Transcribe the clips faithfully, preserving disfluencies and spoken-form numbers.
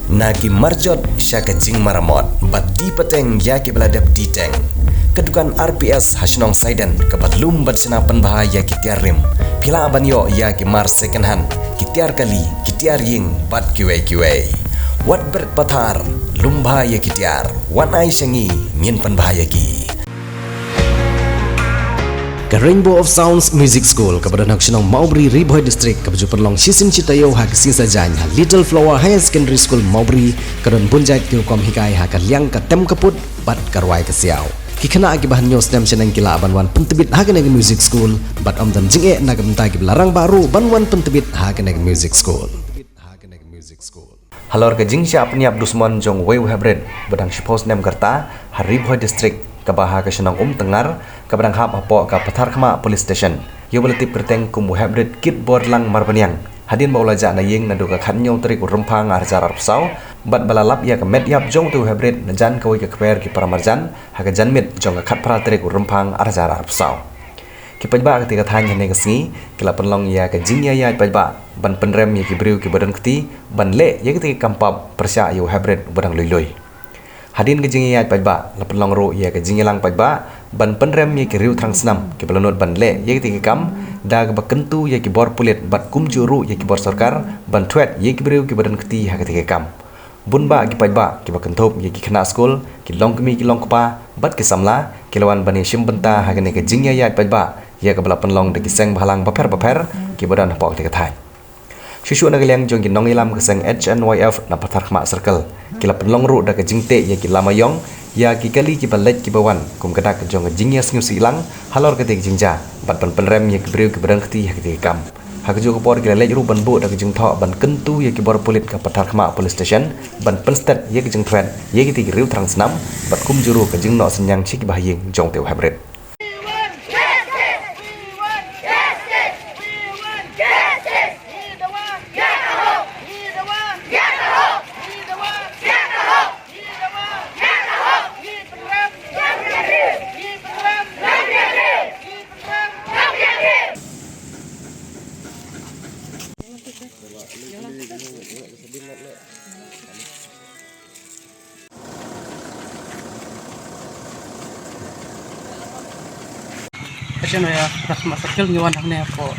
Na ki marjot sha ka jingmaramot bad die pateng ïa kiba la dep die teng. Ka dukan R P S ha shnong Saiden kaba lum bad shna pynbha ïa ki tiar rim. Phi lah ban ïoh ïa ki mar second hand, ki tiar kali, ki tiar ïing bad kiwei kiwei. Wat bret pathar, lum bha ïa ki tiar. Wan ai sha ngi, ngin pynbha ïa ki. Ka Rainbow of Sounds Music School kaba don ha ka shnong Mawbri, Ri Bhoi District, kaba ju pynlong shisien shi taïew ha ka sngi Saitjaiñ ha Little Flower Higher Secondary School Mawbri, ka don bun jait ki rukom hikai ha ka liang ka tem ka put bad ka rwai ka siaw. Ki khynnah kiba hynñiew snem shaneng ki lah ban wan pyntbit ha kane ka music school bad ym don jingeh na ka bynta kiba la rangbah ruh ban wan pyntbit ha kane ka music school. Halor ka jingshah pynïap dusmon jong uwei u heprit ba dang shiphew snem ka rta ha Ri Bhoi District, kaba ha ka shnong Umtyngngar, kaba dang hap hapoh ka Patharkhmah Police Station, ïa uba la tip kyrteng kum u heprit Kitborlang Marbaniang, hadien ba u la jah na ïing naduh ka khathynñiew tarik u Rymphang ar hajar arphew saw, bad ba la lap ïa ka met ïap jong utei u heprit na jan kawei ka khmer ki paramarjan ha ka janmiet jong ka khatphra tarik u Rymphang ar hajar arphew saw. Ki paidbah katei ka thaiñ hynne ka sngi ki la pynlong ïa ka jingïaid paidbah ban pynrem ïa ki briew kiba don kti ban leh ïa kitei ki kam pap pyrshah ïa u heprit uba dang lui lui. Hadien ka jingïaid paidbah la pynlong ruh ïa ka jingïalang paidbah ban pynrem ïa ki riew thrang snam kiba la nud ban leh ïa kitei ki kam, da kaba kyntu ïa ki bor pulit bad kumjuh ruh ïa ki bor sorkar ban thwet ïa ki briew kiba don kti ha kitei ki kam. Bun bah ki paidbah kiba kynthup ïa ki khynnah skul, ki longkmie ki longkpa bad ki samla ki la wan ban ïashim bynta ha kane ka jingïaid paidbah ïa kaba la pynlong da ki seng bhalang bapher bapher kiba don hapoh katei ka thaiñ. Shuh shuh na ka liang jong ki nongïalam ka seng H N Y F na Patharkhmah Circle, ki la pynlong ruh da ka jingteh ïa ki lama ïong ïa ki kali kiba leit kiba wan kum ka dak jong ka jingïasngewsih lang halor katei ka jingjia bad ban pynrem ïa ki briew kiba don kti ha katei ka kam. Ha kajuh ka por ki la leit ruh ban buh da ka jingthoh ban kyntu ïa ki bor pulit ka Patharkhmah Police Station ban pynsted ïa ka jingthwet ïa kitei ki riew thrang snam bad kumjuh ruh ka jingnoh synñiang sha kiba ha ïing jong utei u heprit. Ka chen ïa Patharkhmah Circle ngi wan hangne hapoh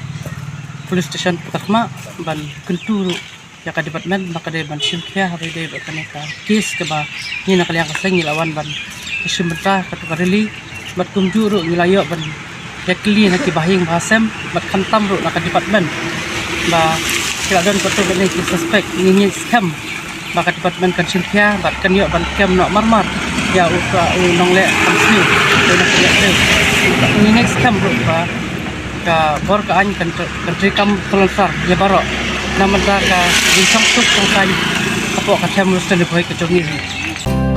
Police Station Patharkhmah ban kyntu ruh ïa ka department ba ka dei ban shim khia haba ïadei bad kane ka case kaba ngi na ka liang ka seng ngi la wan ban shim bynta kato ka rally bad kumjuh ruh ngi la ïoh ban ïakylli na ki bahaïing bahasem bad khamtam ruh na ka department ba ki la don kato kane ki suspect. Ngi ngeit skhem ba ka department kan shim khia bad kan ïoh ban kem noh marmar ïa u ka u nongleh kam sniew. Ngi ngeit skhem ruh ba ka bor ka aiñ kan tr-, kan treikam khlunsar ïa baroh na ka bynta ka jingshong suk shong saiñ hapoh ka them Western Ri Bhoi ka jong ngi.